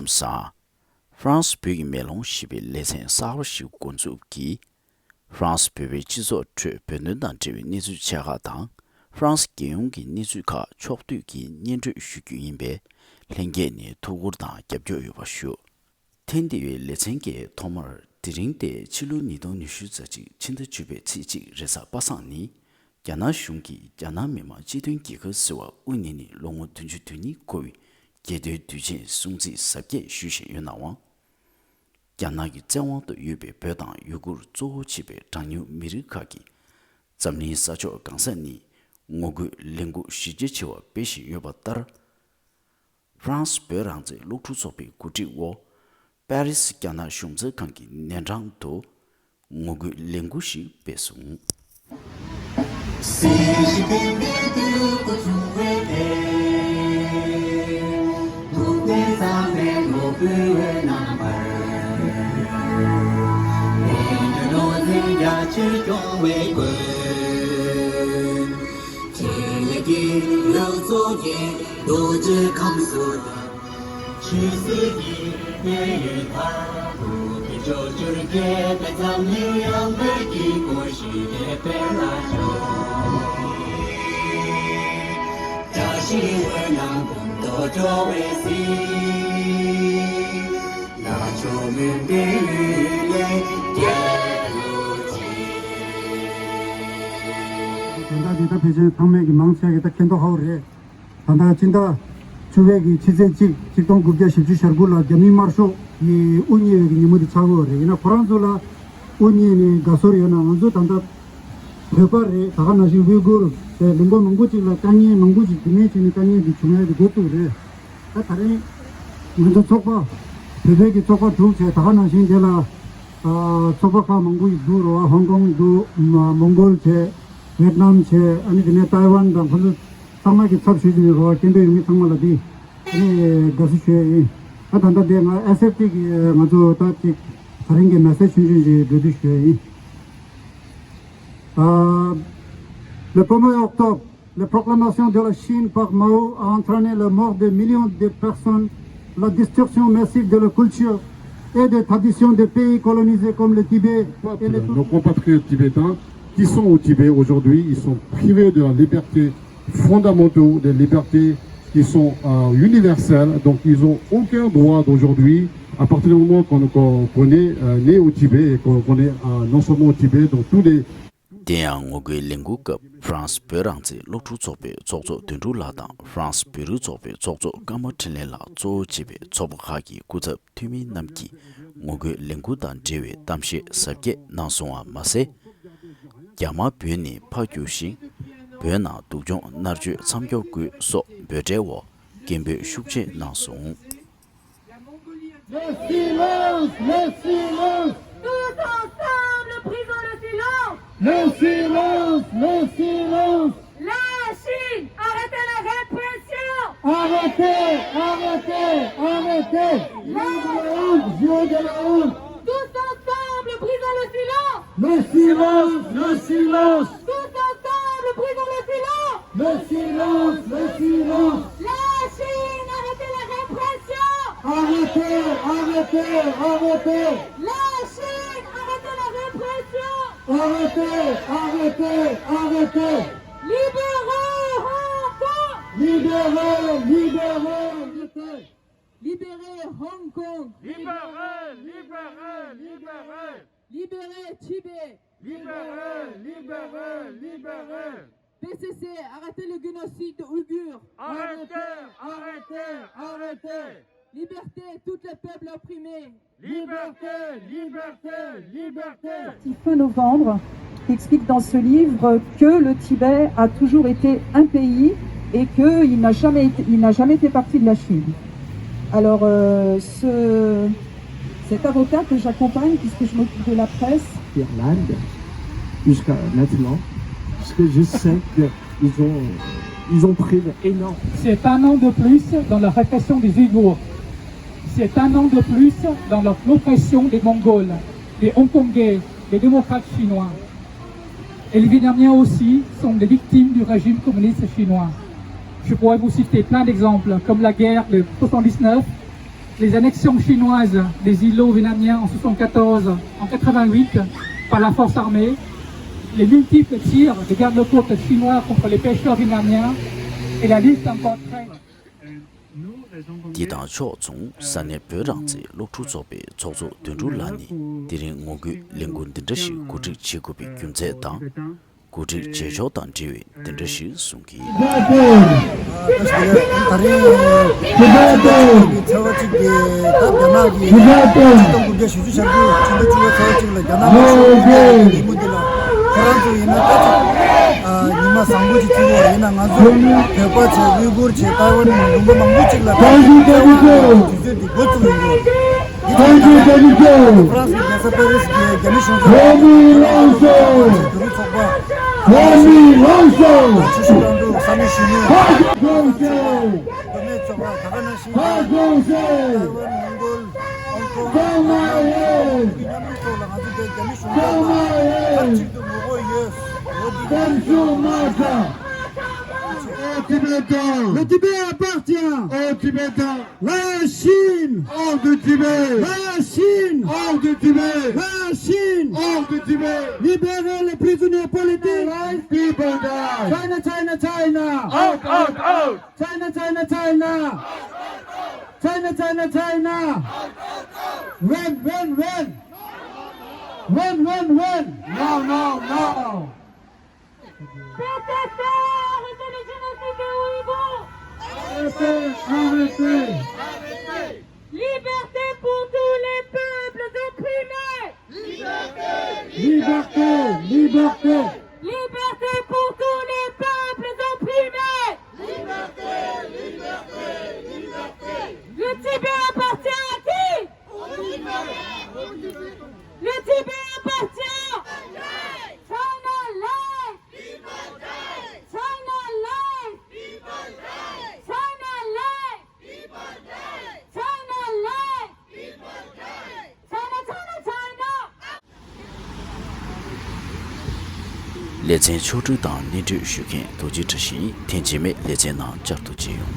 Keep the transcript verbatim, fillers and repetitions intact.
བཟང་། ཧྥ་རན་སི་བོད་ཀྱི་མེ་ལོང་ཞེས་པའི་ལེ་ཚན་གསར་པ་ཞིག་འགོ་འཛུགས་ཀྱིས། ཧྥ་རན་སི་བོད་པའི་སྤྱི་ཚོགས་ཁྲོད་བོད་དོན་དང་འབྲེལ་བའི་གནས་ཚུལ་ཆེ་ཁག་དང་། ཧྥ་རན་སི་རྒྱལ་ཡོངས་ཀྱི་གནས་ཚུལ་ཁག་ཕྱོགས་བསྡུས་ཀྱིས་སྙན་སྒྲོན་ཞུ་རྒྱུ་ཡིན་པས། ལྷན་རྒྱས་ནས་ཐུགས་ཁུར་དང་རྒྱབ་སྐྱོར་ཡོད་པ་ཞུ། ཐེངས་འདིའི་ལེ་ཚན་གྱི་ཐོག་མར། དེ་རིང་སྟེ་ཕྱི་ལོ་ཉིས་སྟོང་ཉི་ཤུ་རྩ་གཅིག་ཕྱི་ཟླ་བཅུ་པའི་ཚེས་གཅིག་རེས་གཟའ་པ་སངས་ཉིན། རྒྱ་ནག་གཞུང་གིས་རྒྱ་ནག་མི་དམངས་སྤྱི་མཐུན་རྒྱལ་ཁབ་ཟེར་བ་དབུ་བརྙེས་ནས་ལོ་ངོ་བདུན་ཅུ་དོན་གཉིས་འཁོར་བའི་རྒྱལ་དོན་དུས་ཆེན་སྲུང་བརྩི་གཟབ་རྒྱས་ཞུ་བཞིན་ཡོད་ནའང་། རྒྱ་ནག་གི་བཙན་དབང་དུ་ཡོད་པའི་བོད་དང་ཡུ་གུར་གཙོ་བོ་བྱས་པའི་གྲངས་ཉུང་མི་རིགས་ཁག་གིས་འཛམ་གླིང་ས་ཕྱོགས་གང་ས་ནས་ངོ་རྒོལ་ལས་འགུལ་གཞི་རྒྱ་ཆེ་བ་སྤེལ་བཞིན་ཡོད་པ་ལྟར། ཧྥ་རན་སི་བོད་རང་བཙན་སློབ་ཕྲུག་ཚོགས་པའི་གོ་སྒྲིག་འོག་པེ་རི་སི་རྒྱ་ནག་གཞུང་ཚབ་ཁང་གི་ནན་ཀྲང་དུ་ངོ་རྒོལ་ལས་འགུལ་ཞིག་སྤེལ་སོང་། ཆོས་སྲིད་ཀྱི་གནས་ཡུལ་མཐར་ཐུག་གི་ཕྱོགས་བཅུར་རྒྱས་པའི་འཛམ་གླིང་ཡངས་པའི་དཀྱིལ་འཁོར་ཞི་བདེ་སྤེལ་ལ་ཤོག་བཀྲ་ཤིས་འོད་སྣང་ཀུན་ཏུ་སྤྲོ་བའི་གཟིས། ལ་མཆོག་མུན་པའི་ཡུལ་ལས་རྒྱལ་ལོ་ཆེ། དོན་དག་འདི་ལྟ་ཕལ་ཆེར་ཚང་མས་ཀྱི་མང་ཆེ་གི་ད་མཁྱེན་རྟོགས་ཧ་གོ་རེད། ད་ལྟ་སྤྱི་ཟླ་བཅུ་པའི་གི་ཕྱི་ཚེས་གཅིག་གཅིག་སྟོང་དགུ་བརྒྱ་བཞི་བཅུ་ཞེ་དགུ་ལ་རྒྱ་མིའི་དམར་ཤོག་གི་དབུ་བརྙེས་པའི་གི་ཉིན་མོ་དེ་ཆགས་ཡོད་རེད། ཡིན་ན་ཁོ་རང་ཚོ་ལ་དབུ་བརྙེས་ནས་དགའ་ཚོར་ཡོད་ན་ང་ཚོ་ད་ལྟ་བོད་པ་རེད། ད་ག་ནང་བཞིན་ཝི་གུར་དེ་ལུང་པ་མང་པོ་ཅིག་ལ་དཀའ་ངལ་མང་པོ་ཅིག་རྒྱུ་མེད་བྱས་ནས་དཀའ་ངལ་འདི་བྱུང་ཡ་དེ་འགོ་བཙུགས་རེད། ད་ད་རིང་ང་ཚོ་ཚོགས་པ་བོད་པའི་གི་ཚོགས་པ་དྲུག་བྱས། ད་ག་ནང་བཞིན་དེ་ལ་ཨ་ཚོགས་པ་ཁག་མང་པོ་ཞིག་འདུག་རོ། ཧོང་ཀོང་འདུག་མ་མོང་གོལ་བྱས། ཝེད་ནམ་བྱས། ཨ་ནི་དེ་ནས་ཏའེ་ཝན་དང་ཁོ་ཚོ་ཚང་མ་གི་ཚབ་ཞུས་ནས་རོ། སྐད་འབོད་ཡོང་མཁན་ཚང་མ་ལ་དེ་ཨ་ནི་དགའ་བསུ་ཞུ་ཡ་ཡིན། ཨ་ད་ལྟ་དེ་ང་ཨེས་ཨེཕ་ཊི་གི་ང་ཚོ་ད་ཅིག་ད་རིང་གི་མེ་སེ་ཇི་ཆུང་ཆུང་ཅིག་འགྲོ་དུས་ཞུ་ཡ་ཡིན། ཨ་le premier octobre, la proclamation de la Chine par Mao a entraîné la mort de millions de personnes, la destruction massive de la culture et des traditions des pays colonisés comme le Tibet et les Nos compatriotes tibétains qui sont au Tibet aujourd'hui, ils sont privés de la liberté fondamentaux, des libertés qui sont euh, universelles. Donc ils n'ont aucun droit d'aujourd'hui, à partir du moment qu'on qu'on- qu'on est euh, né au Tibet et qu'on qu'on est euh, non seulement au Tibet, donc tous les དེ་ཡང་ངོ་རྒོལ་ལས་འགུལ་སྐབས་ཧྥ་རན་སི་བོད་རང་བཙན་སློབ་ཕྲུག་ཚོགས་པའི་ཚོགས་གཙོ་དོན་གྲུབ་ལགས་དང་ཧྥ་རན་སི་བོད་རིགས་ཚོགས་པའི་ཚོགས་གཙོ་ཀརྨ་འཕྲིན་ལས་ལགས་གཙོ་བོ་བྱས་པའི་ཚོགས་པ་ཁག་གི་སྐུ་ཚབ་འཐུས་མི་རྣམས་ཀྱིས་ངོ་རྒོལ་ལས་འགུལ་དང་འབྲེལ་བའི་གཏམ་བཤད་གཟབ་རྒྱས་གནང་སོང་བ་མ་ཟད། རྒྱ་དམར་བོད་ནས་ཕར་རྒྱུགས་ཤིང་། བོད་ནང་སྡུག་སྦྱོང་མནར་གཅོད་མཚམས་འཇོག་དགོས་སོགས་འབོད་སྒྲའི་འོག་སྐད་འབོད་ཤུགས་ཆེ་གནང་སོང་། Le silence, le silence. Tous ensemble, brisons le silence. Le silence, le silence. La Chine, arrêtez la répression. Arrêtez, arrêtez, arrêtez. Yeux de la honte, yeux de la honte. Tous ensemble, brisons le silence. Le silence, le silence. Tous ensemble, brisons le silence. Le silence, le silence. La Chine, arrêtez la répression. Arrêtez, arrêtez, arrêtez. La Chine, arrêtez la répression. Arrêtez, arrêtez, arrêtez. Libérez Hong Kong. Libérez, libérez, arrêtez. Libérez Hong Kong. Libérez, libérez, libérez. Libérez Tibet. Libérez, libérez, libérez. P C C, arrêtez le génocide ouïghour. Arrêtez, arrêtez, arrêtez. Liberté, tous les peuples opprimés. Liberté, liberté, liberté. Fin novembre, qui explique dans ce livre que le Tibet a toujours été un pays et qu'il n'a jamais été, il n'a jamais fait partie de la Chine. Alors, euh, ce, cet avocat que j'accompagne, puisque je m'occupe de la presse, Irlande, jusqu'à maintenant, parce que je sais qu'ils ont, ils ont pris énorme. C'est un an de plus dans la répression des Ouïghours. C'est un an de plus dans la- l'oppression des Mongols, des Hongkongais, des démocrates chinois. Et les Vietnamiens aussi sont des victimes du régime communiste chinois. Je pourrais vous citer plein d'exemples, comme la guerre de soixante-dix-neuf, Les annexions chinoises des îlots vietnamiens en soixante-quatorze, en quatre-vingt-huit, par la force armée, les multiples tirs de gardes-côtes chinois contre les pêcheurs vietnamiens, et la liste encore traîne. འདི་དང་ཕྱོགས་མཚུངས་ས་གནས་བོད་རང་བཙན་སློབ་ཕྲུག་ཚོགས་པའི་ཚོགས་གཙོ་དོན་གྲུབ་ལགས་ནས་དེ་རིང་ངོ་རྒོལ་ལས་འགུལ་འདི་འདྲ་ཞིག་གོ་སྒྲིག་བྱེད་དགོས་པའི་རྒྱུ་མཚན་དང་། གོ་སྒྲིག་བྱེད་ཕྱོགས་དང་འབྲེལ་བའི་འདི་འདྲ་ཞིག་གསུངས་ཀྱིས། ད་རེས་ཚེས་པ་གཅིག་གི་ད་རྒྱ་ནག་གི་ཆིག་སྟོང་དགུ་བརྒྱ་བཞི་བཅུ་ཞེ་དགུ་ཕྱི་ཟླ་བཅུ་པ་ཚེས་པ་གཅིག་ལ་རྒྱ་ནག་ལ་ཤོག་གི་ཉིན་མོ་འདི་ལ་ཁོ་རང་ཚོ་ཡིན་ན་ད་ཅིག་ཉི་མ་བཟང་པོ་ཅིག་བརྩི་གི་ཡིན་ན། ང་ཚོ་བོད་པ་བྱས་ཝུའི་གུར་བྱས་ཐའེ་ཝན་ལུང་པ་མང་པོ་ཅིག་ལ་ད་ཅིག་ཐའེ་ཝན་གྱི་དུས་ཚོད་འདི་འགོ་བཙུགས་ཡོད། འདི་ཚོ་ད་ལྟ་ཧྥ་རན་སི་གི་རྒྱལ་ས་པེ་རི་སི་གི་རྒྱ་མི་གཞུང་ཚོགས་ཁོ་མི་ལངས་སོང་། བོད་རིགས་ཚོགས་པ། ཁོ་མི་ལངས་སོང་། ཆུ་ཤུར་རང་དྲུང་ས་གནས་གཞོན་ནུ། ཧ་གོ་སོང་། བུད་མེད་ཚོགས་པ་ད་ག་ནང་བཞིན་ཧ་གོ་སོང་། ཐའེ་ཝན་མོང་གོལ་ཧོང་ཀོང་ཚང་མ་ཡོད། མཉམ་རུབ་ཚོགས་ལ་ང་ཚོ་དེ་རྒྱ་མི་གཞུང་ཚོགས་ལ་མཐའ་གཅིག་ཏུ་ངོ་རྒོལ་ཡོད། འོ་འདི་གཏམ་ཤོག་མ་ཁ། Aux Tibétains. Le Tibet appartient. Aux Tibétains. La Chine. Hors du Tibet. La Chine. Hors du Tibet. La Chine. Hors du Tibet. Libérez les prisonniers politiques. People die. China, China, China. Out, out, out. China, China, China. China, China, China. Run, run, run. Run, run, run. No, no, no. Protestez, arrêtez le génocide des Ouïghours. Arrêtez, arrêtez. Liberté pour tous les peuples opprimés. Liberté, liberté. Liberté pour tous les peuples opprimés. Liberté, liberté, liberté. Le Tibet appartient à qui? Le Tibet appartient. China life. China life. China life. China life. China, China, China. ལེ་ཚན་ཕྱོགས་བསྒྲིགས་དང་སྙན་སྒྲོན་ཞུ་མཁན་རྡོ་རྗེ་བཀྲ་ཤིས་ཐེངས་རྗེས་མའི་ལེ་ཚན་ནང་བཅར་དུ་བཅར་ཡོང་།